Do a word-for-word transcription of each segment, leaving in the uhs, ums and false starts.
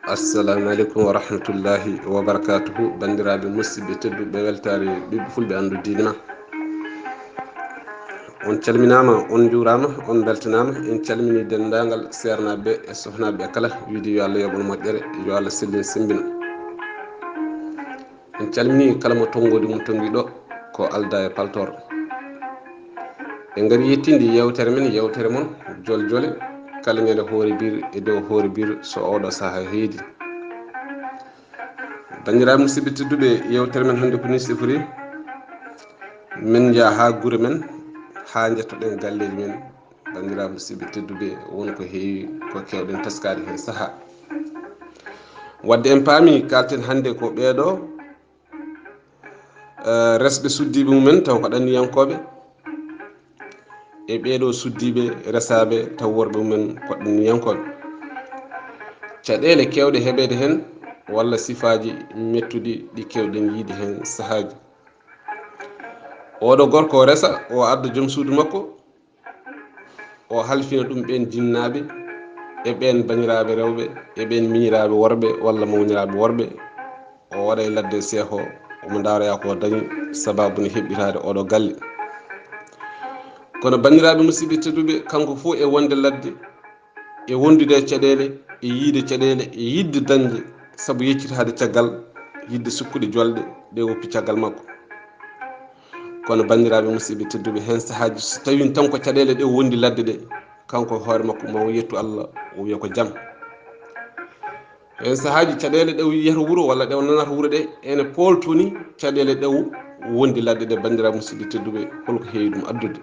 Assalamu aleykum wa rahmatullahi wa barakatuhu. Banndiraaɓe musidɓe tedduɓe, weltaare ɓiɓɓe fulɓe anndu diine ma. On calminaama, on njuuraama, on mbeltanaama. En calmini denndaangal seernaaɓe e sohnaaɓe kala, wiide yo Allah yoɓ on moƴƴere, yo Allah sellin semmbina. En calmini kala mo tonngoodi mum tonngi ɗo ko alda e paltoor. En ngari yettinde yeewtere men, yeewtere mon, Jol Jole, kala ñande hoore biir e dow hoore biir so oɗo saha heedi. Banndiraaɓe musidɓe tedduɓe, yeewtere men hannde ko ni sifori. Men njaha haa gure men, haa njettoɗen galleeji men. Banndiraaɓe musidɓe tedduɓe, won ko heewi ko keewɗen teskaade heen saha. Wadde en paami, kalten hannde ko ɓeeɗo, eh, resɓe suddiiɓe mumen taw ko ɗanniyankooɓe, e ɓeeɗo suddiiɓe resaaɓe taw worɓe mumen ko ɗanniyankooɓe. Caɗeele keewɗe heɓeede heen walla sifaaji mettuɗi ɗi keewɗen yiide heen sahaaji. Oɗo gorko o resa, o adda joom suudu makko, o halfina ɗum ɓeen jinnaaɓe, e ɓeen banndiraaɓe rewɓe, e ɓeen miñiraaɓe worɓe walla mawniraaɓe worɓe. O waɗa e ladde seeho, omo ndaroya ko dañi sababu ne heɓɓitaade oɗo galle. Kono banndiraaɓe musidɓe tedduɓe, kanko fof e wonde ladde, e wondude e caɗeele, e yiide caɗeele, e yiɗde dañde sabu yeccitaade caggal, yiɗde sukkude jolɗe ɗe woppi caggal makko. Kono banndiraaɓe musidɓe tedduɓe, heen sahaaji so tawii tan ko caɗeele ɗe wondi ladde ɗe, kanko e hoore makko ma o yettu Allah, o wiya ko jam. Heen sahaaji caɗeele ɗe o yiyata wuro walla ɗe o nanata wuro ɗe, ene pooltoni caɗeele ɗe wondi ladde ɗe, banndiraaɓe musidɓe tedduɓe, holko heewi ɗum addude?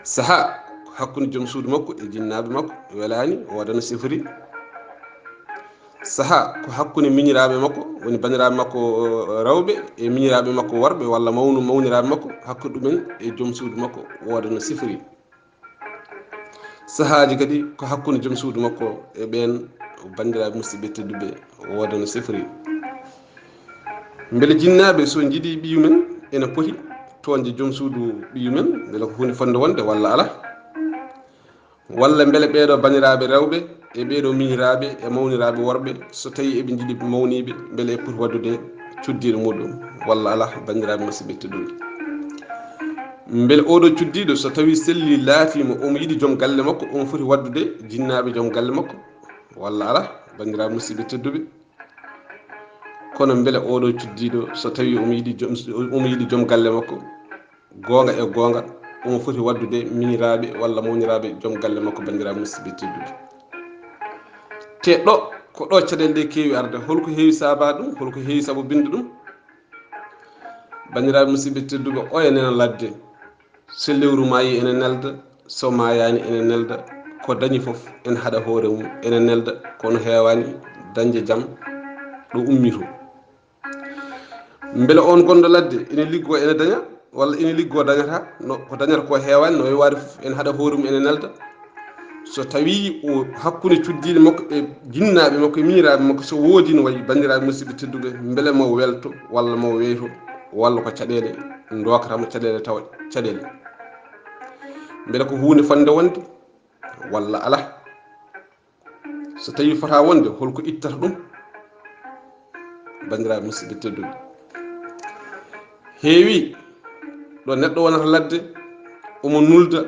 Saha ko hakkunde joom suudu makko e jinnaaɓe makko, welaani, o waɗa no sifori. Saha ko hakkunde miñiraaɓe makko, woni banndiraaɓe makko, eh, rewɓe e miñiraaɓe makko worɓe walla mawnu-, mawniraaɓe makko, hakkunde ɗumen e joom suudu makko, wooda no sifori. Sahaaji kadi ko hakkunde joom suudu makko e ɓeen banndiraaɓe musidɓe tedduɓe, wooda no sifori. Mbele jinnaaɓe so njiɗi ɓiyumen ene poti toonde joom suudu ɓiyumen, mbele ko huunde fotnde wonde walla alaa? Walla mbele ɓeeɗo banndiraaɓe rewɓe e ɓeeɗo miñiraaɓe e mawniraaɓe worɓe, so tawii eɓe njiɗi mawniiɓe, mbele e poti waɗdude cuddiiɗo muɗum walla alaa, banndiraaɓe musidɓe tedduɓe? Mbele oɗo cuddiiɗo so tawii selli laatiima omo yiɗi joom galle makko, omo foti waɗdude jinnaaɓe joom galle makko walla alaa, banndiraaɓe musidɓe tedduɓe? Kono mbele oɗo cuddiiɗo so tawii omo yiɗi joom, omo yiɗi joom galle makko, goonga e goonga, omo foti waɗdude miñiraaɓe walla mawniraaɓe joom galle makko, banndiraaɓe musidɓe tedduɓe? Te ɗo, ko ɗo caɗeele ɗe keewi arde. Holko heewi saabaa ɗum? Holko heewi sabu binde ɗum? Banndiraaɓe musidɓe tedduɓe, oya nena ladde. So lewru maayi ene nelda, so maayaani ene nelda, ko dañi fof ene haɗa hoore mum, ene nelda, kono heewaani dañde jam ɗo ummi to. Mbele oon gonɗo ladde ene liggoo ene daña, walla ene liggoo dañata, no ko dañata ko heewaani, no waawi waade fof ene haɗa hoore mum ene nelda? So tawii o hakkunde cuddiiɗo makko e jinnaaɓe makko e miñiraaɓe makko, so woodii no wayi, banndiraaɓe musidɓe tedduɓe, mbele mo welto walla mo weyto, walla ko caɗeele ndookata mo caɗeele tawa caɗeele? Mbele ko huunde fotnde wonde walla alaa? So tawii fotaa wonde, holko ittata ɗum? Banndiraaɓe musidɓe tedduɓe, heewi ɗo neɗɗo wonata ladde, omo nulda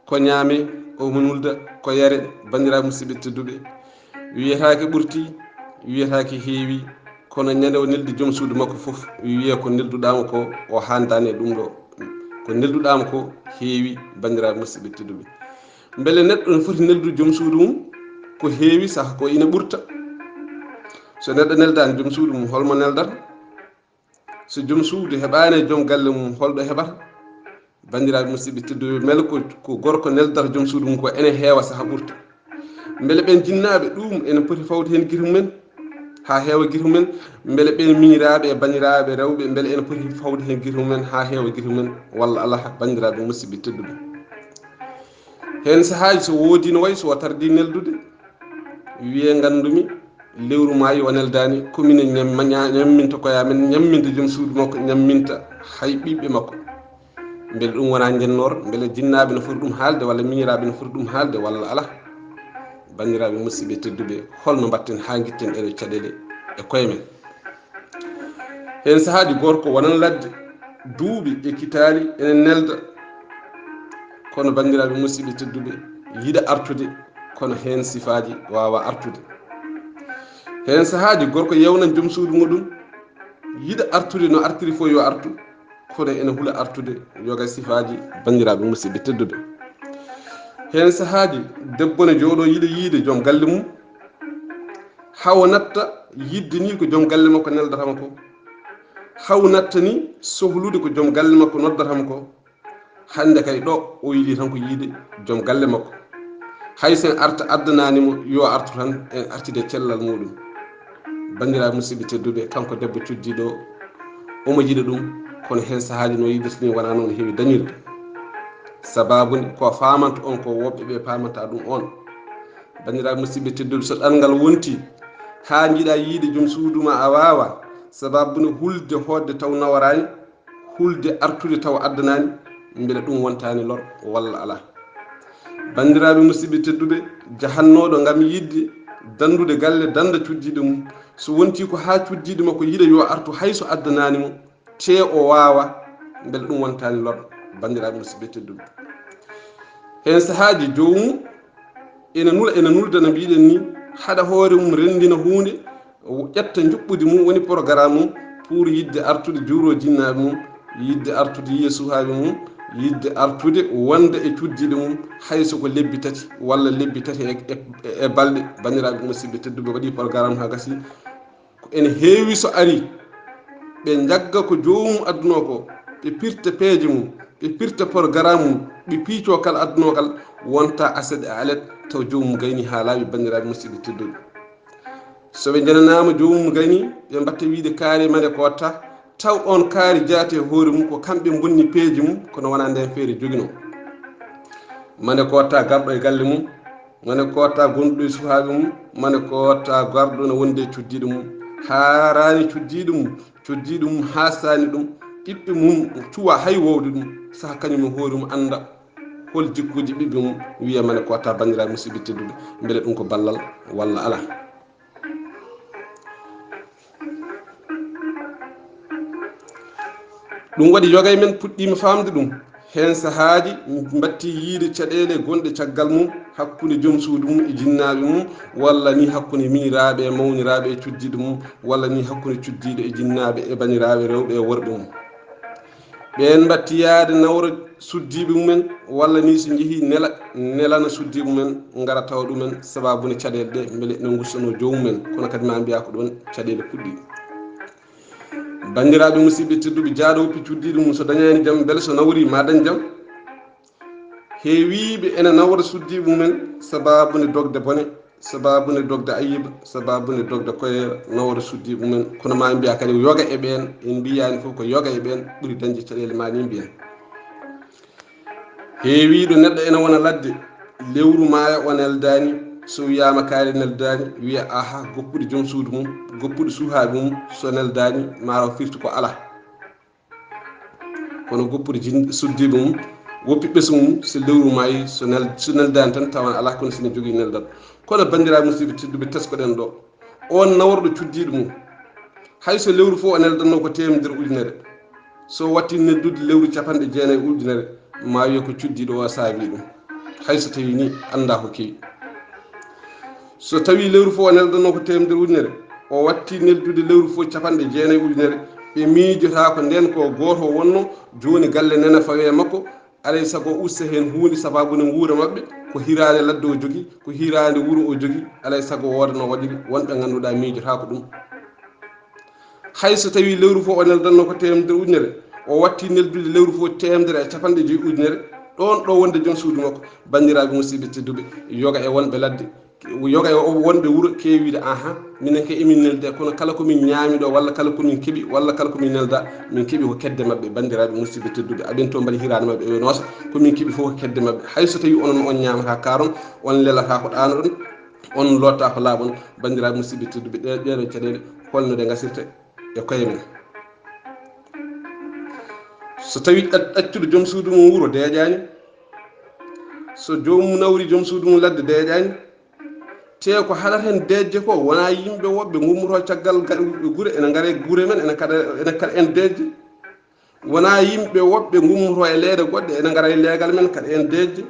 ko ñaame, omo nulda ko yare. Banndiraaɓe musidɓe tedduɓe, wiyetaake ɓurti, wiyetaake heewi, kono ñande o neldi joom suudu makko fof, wiye ko nelduɗaamo ko o haandaani e ɗum ɗo, ko nelduɗaamo ko heewi, banndiraaɓe musidɓe tedduɓe. Mbele neɗɗo ne foti neldude joom suudu mum ko heewi, saha ko ina ɓurta? So neɗɗo neldaani joom suudu mum, holmo neldata? So joom suudu heɓaani e joom galle mum, holɗo heɓata? Banndiraaɓe musidɓe tedduɓe, mbele ko, ko gorko neldata joom suudu mum ko ene heewa, saha ɓurta? Mbele ɓeen jinnaaɓe ɗum ene poti fawde heen gite mumen haa heewa gite mumen? Mbele ɓeen miñiraaɓe e banndiraaɓe rewɓe, mbele ene poti fawde heen gite mumen haa heewa gite mumen walla alaa, banndiraaɓe musidɓe tedduɓe? Heen sahaaji so woodii no wayi, so o tardii neldude, wiyee nganndumi lewru maayi o neldaani, ko minen ñam-, ña-, ñamminta koye amen, ñamminta joom suudu makko, ñamminta hay ɓiɓɓe makko. Mbele ɗum wonaa njennoor? Mbele jinnaaɓe no foti ɗum haalde, walla miñiraaɓe no foti ɗum haalde, walla alaa? Banndiraaɓe musidɓe tedduɓe, holno mbaɗten haa ngiɗten ɗeɗo caɗeele e koye men? Heen sahaaji gorko wonan ladde, duuɓi e kitaali ene nelda, kono banndiraaɓe musidɓe tedduɓe, yiɗa artude, kono heen sifaaji waawa artude. Heen sahaaji gorko yewnan joom suudu muɗum, yiɗa artude no artiri fof yo artu, kono ene hula artude, yoga sifaaji, banndiraaɓe musidɓe tedduɓe. Heen sahaaji debbo ne jooɗo yiɗa yiide joom galle mum, hawa natta yiɗde ni ko joom galle makko neldata mo ko, haw natta ni sohlude ko joom galle makko noddata mo ko. Hannde kay ɗo o yiɗi tan ko yiide joom galle makko. Hay so en arta addanaani mo yo artu tan, en artide cellal muɗum. Banndiraaɓe musidɓe tedduɓe, kanko debbo cuddiiɗo o, omo yiɗa ɗum, kono heen sahaaji no yiɗirta ni wonaa noon heewi dañirde. Sababu nde ko faamanta on ko woɓɓe ɓe paamanta ɗum on. Banndiraaɓe musidɓe tedduɓe, so ɗanngal wonti haa njiɗa yiide joom suudu ma a waawa, sababu nde hulde hoodde taw naworaani, hulde artude taw addanaani, mbele ɗum wontaani lor walla alaa? Banndiraaɓe musidɓe tedduɓe, jahannooɗo ngam yiɗde danndude galle dannda cuddiiɗo mum, so wonti ko haa cuddiiɗo makko yiɗa yo artu hay so addanaani mo, tee o waawa, mbele ɗum wontaani lor? Banndiraaɓe musidɓe tedduɓe, heen sahaaji joomum ene nula, ene nulda no mbiɗen ni, haɗa hoore mum renndina huunde, ƴetta njuɓɓudi mum, woni programme mum, pour yiɗde artude juuro jinnaaɓe mum, yiɗde artude yiya suhaaɓe mum, yiɗde artude wonda e cuddiiɗo mum, hay so ko lebbi tati walla lebbi tati e, e, e balɗe. Banndiraaɓe musidɓe tedduɓe, waɗi programme haa gasi. Ko ene heewi so ari, ɓe njagga ko joomum adduno ko, ɓe pirta peeje mum, ɓe pirta programme mum, ɓe piico kala adduno kala, wonta aset e alet taw joomum gayni haa laaɓi. Banndiraaɓe musidɓe tedduɓe, so ɓe njananaama joomum gayni, ɓe mbatta wiide kaari mande ko watta, taw on kaari jaati e hoore mum ko kamɓe mbonni peeje mum, kono wonaa ndeen feere joginoo. Mande ko watta garɗo e galle mum, mande ko watta gonɗo e suhaaɓe mum, mande ko watta garɗo no wonde e cuddiiɗo mum, haaraani cuddiiɗo mum, cuddiiɗo mum haasaani ɗum, ɓiɓɓe mum cuwa hay wowde ɗum, saha kañum e hoore mum annda hol jikkuuji ɓiɓɓe mum, wiya mande ko watta. Banndiraaɓe musidɓe tedduɓe, mbele ɗum ko ballal walla alaa? Ɗum waɗi yoga e men puɗɗiima faamde ɗum. Heen sahaaji mbatti yiide caɗeele gonɗe caggal mum hakkunde joom suudu mum e jinnaaɓe mum, walla ni hakkunde miñiraaɓe e mawniraaɓe e cuddiiɗo mum, walla ni hakkunde cuddiiɗo e jinnaaɓe e baniraaɓe rewɓe e worɓe mum. Ɓeen mbatti yaade nawra suddiiɓe mumen, walla ni so njehii nela, nelana suddiiɓe mumen, ngara tawa ɗumen, sababu ne caɗeele ɗe mbele ene ngustanoo joom mumen, kono kadi ma mbiya ko ɗoon caɗeele puɗɗi. Banndiraaɓe musidɓe tedduɓe, jaaɗo woppi cuddiiɗo mum so dañaani jam, mbele so nawri ma dañ jam? Heewiiɓe ene nawra suddiiɓe mumen sababu ne dogde bone, sababu ne dogde ayiba, sababu ne dogde koyeera, nawra suddiiɓe mumen. Kono ma mbiya kadi yoga e ɓeen, en mbiyaani fof ko yoga e ɓeen ɓuri dañde caɗeele, ma ni mbiyen. Heewiiɗo neɗɗo ene wona ladde, lewru maaya o neldaani, so wiyaama kaari neldaani, wiya aha, goppuɗo joom suudu mum, goppuɗo suhaaɓe mum, so neldaani, ma o firti ko alaa. Kono goppude jin-, suddiiɓe mum, woppi ɓesngu mum, so lewru maayi, so nel-, so neldaani tan, tawa alaa kono sina jogii neldal. Kono banndiraaɓe musidɓe tedduɓe, tesko-ɗen ɗo, oon nawruɗo cuddiiɗo mum, hay so lewru fof o neldanno ko teemedere ujunere, so watti neldude lewru capanɗe jeenayi ujunere, ma wiye ko cuddiiɗo o saabi ɗum, hay so tawi ni annda ko kewi. So tawi lewru fof o neldanno ko teemedere ujunere, o watti neldude lewru fof capanɗe jeenayi ujunere, ɓe miijotaako ndeen ko gooto o wonno, jooni galle nana fawe makko, alay sago o usta heen huunde, sababu ne nguura maɓɓe ko hiraande ladde o jogii, ko hiraande wuro o jogii, alay sago wooda no waɗiri, wonɓe ngannduɗaa miijotaako ɗum. Hay so tawi lewru fof o neldanno ko teemedere ujunere, o watti neldude lewru fof teemedere e capanɗe joyi ujunere, ɗoon ɗo wonde joom suudu makko. Banndiraaɓe musidɓe tedduɓe, yoga e wonɓe ladde, yoga e wonɓe wuro keewiiɗo, aha, minen kay emin neldi, kono kala ko min ñaami ɗo, walla kala ko min keɓi, walla kala ko min nelda, min keɓi ko kedde maɓɓe. Banndiraaɓe musidɓe tedduɓe, aɓen to mbaɗi hiraande maɓɓe, ɓe noosa, ko min keɓi fof ko kedde maɓɓe. Hay so tawi onon on ñaamata kaaron, on lelata ko ɗaanoɗon, on lotta ko laaɓon. Banndiraaɓe musidɓe tedduɓe, ɗe, ɗeɗo caɗeele, holno ɗe ngasirta e koye men? So tawi ɗaccuɗo joom suudu mum wuro deeƴaani, so joomum nawri joom suudu mum ladde deeƴaani, te ko haɗata heen deeƴde ko wonaa yimɓe woɓɓe ngummotoo caggal gure, ene ngara e gure men, ene kaɗa en deeƴde. Wonaa yimɓe woɓɓe ngummotoo e leeɗe goɗɗe, ene ngara e leegal men, kaɗa en deeƴde.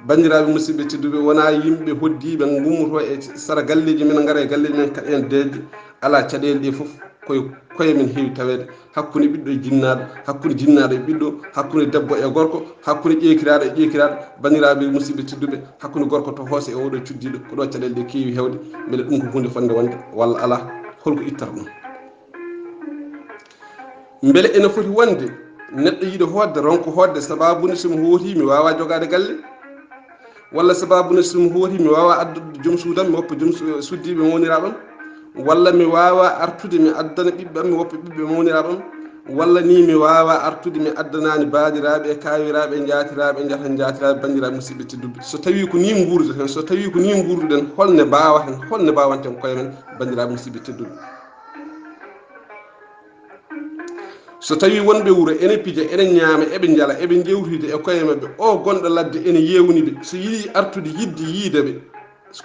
Banndiraaɓe musidɓe tedduɓe, wonaa yimɓe hoɗdiiɓe ngummotoo e sara galleeji men, ngara e galleeji men, kaɗa en deeƴde. Alaa, caɗeele ɗe fof koye koye men heewi taweede, hakkunde ɓiɗɗo e jinnaaɗo, hakkunde jinnaaɗo e ɓiɗɗo, hakkunde debbo e gorko, hakkunde ƴeekiraaɗo e ƴeekiraaɗo. Banndiraaɓe musidɓe tedduɓe, hakkunde gorko tohooso e oɗo cuddiiɗo, ko ɗo caɗeele ɗe keewi heewde. Mbele ɗum ko huunde fotnde wonde walla alaa? Holko ittata ɗum? Mbele ene foti wonde neɗɗo yiɗa hootde, ronka hootde, sabaabu nde so mi hootii mi waawaa jogaade galle? Walla sabaabu nde so mi hootii mi waawaa addude joom suudu am, mi woppa joom su-, suddiiɓe mawniraaɓe am? Walla mi waawaa artude mi addana ɓiɓɓe am, mi woppa ɓiɓɓe mawniraaɓe am? Walla ni mi waawaa artude mi addanaani baadiraɓe e kaawiraaɓe e njaatiraaɓe e njatan njaatiraaɓe, banndiraaɓe musidɓe tedduɓe? So tawii ko ni nguurduɗen, so tawii ko ni nguurduɗen, holne mbaawaten, holne mbaawanten koye men, banndiraaɓe musidɓe tedduɓe? So tawii wonɓe wuro ene pija, ene ñaama, eɓe njala, eɓe njewtida e koye maɓɓe, o gonɗo ladde ene yeewni ɓe, so yiɗi artude yiɗde yiide ɓe,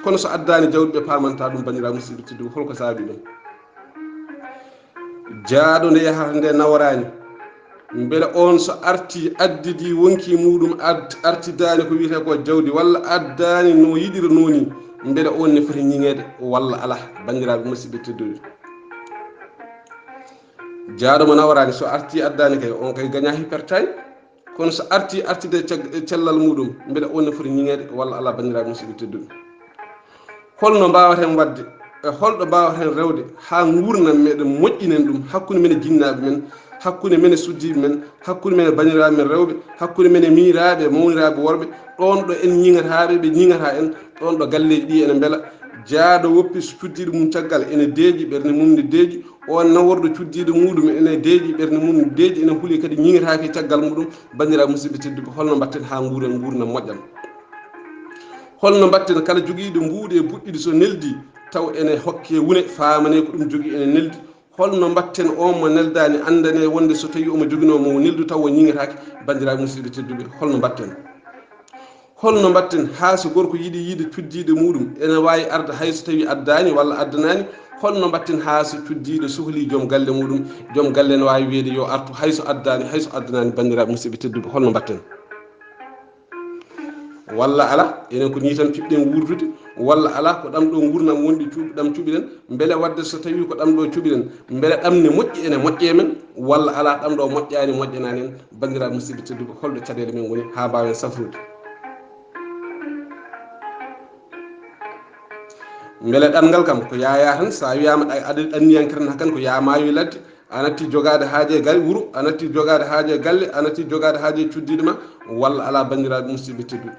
kono so addaani jawdi ɓe paamantaa ɗum, banndiraaɓe musidɓe tedduɓe, holko saabi ɗum? Jaaɗo nde yahata nde naworaani, mbele oon so artii addidii wonkii muuɗum, ad-, artidaani ko wiyetee ko jawdi walla addaani no yiɗirnoo nii, mbele oon ne foti ñiŋeede walla alaa, banndiraaɓe musidɓe tedduɓe? Jaaɗo mo naworaani so artii addaani kay, oon kay gañaahi, pertaani. Kono so artii artide cag-, cellal muuɗum, mbele oon ne foti ñiŋeede walla alaa, banndiraaɓe musidɓe tedduɓe? Holno mbaawaten waɗde e holɗo mbaawaten rewde haa nguurndam meɗen moƴƴinen ɗum hakkunde men e jinnaaɓe men, hakkunde men e suddiiɓe men, hakkunde men e banndiraaɓe men rewɓe, hakkunde men e miñiraaɓe e mawniraaɓe worɓe, ɗoon ɗo en ñiŋataa ɓe, ɓe ñiŋataa en, ɗoon ɗo galleeji ɗi ene mbela? Jaaɗo woppi so cuddiiɗo mum caggal ene deeƴi, ɓernde mum ne deeƴi, oon naworɗo cuddiiɗo muuɗum ene deeƴi, ɓernde mum ne deeƴi, ene huli kadi ñiŋataake caggal muuɗum. Banndiraaɓe musidɓe tedduɓe, holno mbaɗten haa nguuren nguurndam moƴƴam? Holno mbaɗten kala jogiiɗo mbuuɗi e buɗɗiɗi so neldii taw ene hokkee wune, faamanee ko ɗum jogii ene neldi? Holno mbaɗten oon mo neldaani, anndanee wonde so tawii omo joginoo mo neldu taw o ñiŋataake? Banndiraaɓe musidɓe tedduɓe, holno mbaɗten? Holno mbaɗten haa so gorko yiɗi yiide cuddiiɗo muuɗum ene waawi arde hay so tawii addaani walla addanaani? Holno mbaɗten haa so cuddiiɗo sohlii joom galle muuɗum, joom galle ne waawi wiyeede yo artu hay so addaani, hay so addanaani? Banndiraaɓe musidɓe tedduɓe, holno mbaɗten? Walla alaa, enen ko nii tan cuɓɗen wuurdude, walla alaa, ko ɗam ɗo nguurndam wonɗi cuuɓ-, ɗam cuɓiɗen? Mbele waɗde so tawii ko ɗam ɗo cuɓiɗen, mbele ɗam ne moƴƴi ene moƴƴe men, walla alaa, ɗam ɗo moƴƴaani moƴƴanaani en? Banndiraaɓe musidɓe tedduɓe, holɗo caɗeele men ngoni haa mbaawen safrude? Mbele ɗanngal kam ko yaayaa tan, so a wiyaama ɗa-, aɗa anniyankere tan, hakan ko yaa maayoy ladde, a natti jogaade haaje gal wuro, a natti jogaade haaje galle, a natti jogaade haaje cuddiiɗo ma, walla alaa, banndiraaɓe musidɓe tedduɓe?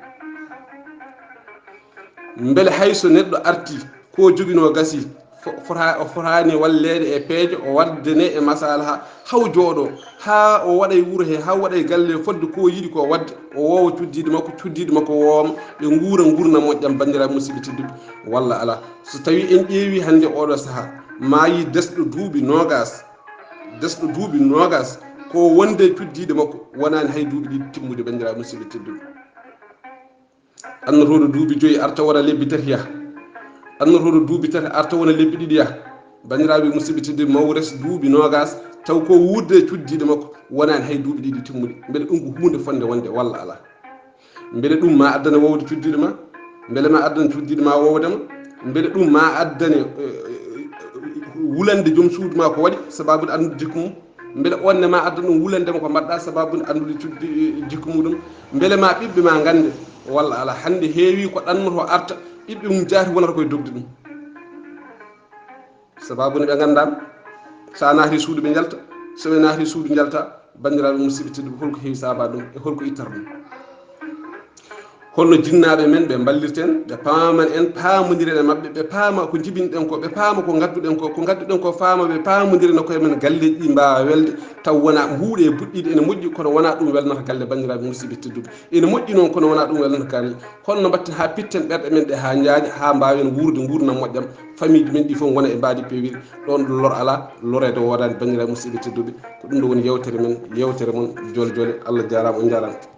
Mbele hay so neɗɗo artii, ko joginoo gasii, fo-, fota-, o fotaani walleede e peeje, o waɗde ne e masalaha, haa o jooɗoo, haa o waɗa e wuro he, haa o waɗa e galle he, fodde ko o yiɗi ko waɗde, o woowa cuddiiɗo makko, cuddiiɗo makko woowaama, ɓe nguura nguurndam moƴƴam, banndiraaɓe musidɓe tedduɓe, walla alaa? So tawii en ƴeewii hannde ooɗoo sahaa, maayii desɗo duuɓi noogaas, desɗo duuɓi noogaas, ko wonde cuddiiɗo makko wonaani hay duuɓi ɗiɗi timmude, banndiraaɓe musidɓe tedduɓe. Annotooɗo duuɓi joyi arta wona lebbi tati yaha. Annotooɗo duuɓi tati arta wona lebbi ɗiɗi yaha. Banndiraaɓe musidɓe tedduɓe, mawɗo resa duuɓi noogaas, taw ko wuurde e cuddiiɗo makko wonaani hay duuɓi ɗiɗi timmuɗi. Mbele ɗum ko huunde fotnde wonde walla alaa? Mbele ɗum ma addane woowde cuddiiɗo ma? Mbele ma addane cuddiiɗo ma woowde ma? Mbele ɗum ma addane, eh, wulande joom suudu ma ko waɗi sababude anndude jikku mum? Mbele oon ne ma addan ɗum wulande mo ko mbaɗɗa sababude anndude cuddi, eh, jikku muɗum? Mbele ma ɓiɓɓe ma ngannde walla alaa? Hannde heewi ko ɗannoto arta, ɓiɓɓe mum jaati wonata koye dogde ɗum. Sababude ɓe nganndaama. So a naati suudu ɓe njalta, so ɓe naati suudu njalta, banndiraaɓe musidɓe tedduɓe, holko heewi saabaa ɗum e holko ittata ɗum? Holno jinnaaɓe men ɓe mballirten, ɓe paaman en, paamondiren e maɓɓe, ɓe paama ko njibinɗen ko, ɓe paama ko ngadduɗen ko, ko ngadduɗen ko faama, ɓe paamondira no koye men, galleeji ɗi mbaawa welde, taw wona huuɗe e buɗɗiɗe ene moƴƴi, kono wona ɗum welnata galle, banndiraaɓe musidɓe tedduɓe. Ene moƴƴi noon, kono wona ɗum welnata galle. Holno mbaɗten haa pitten ɓerɗe men ɗe haa njaaja, haa mbaawen wuurde nguurndam moƴƴam, famille ji men ɗi fof ngona e mbaadi peewiri, ɗoon ɗo lor alaa, loreede woodaani, banndiraaɓe musidɓe tedduɓe. Ko ɗum ɗo woni yewtere men, yewtere mon, Joole Joole. Allah jaaraama, on njaaraama.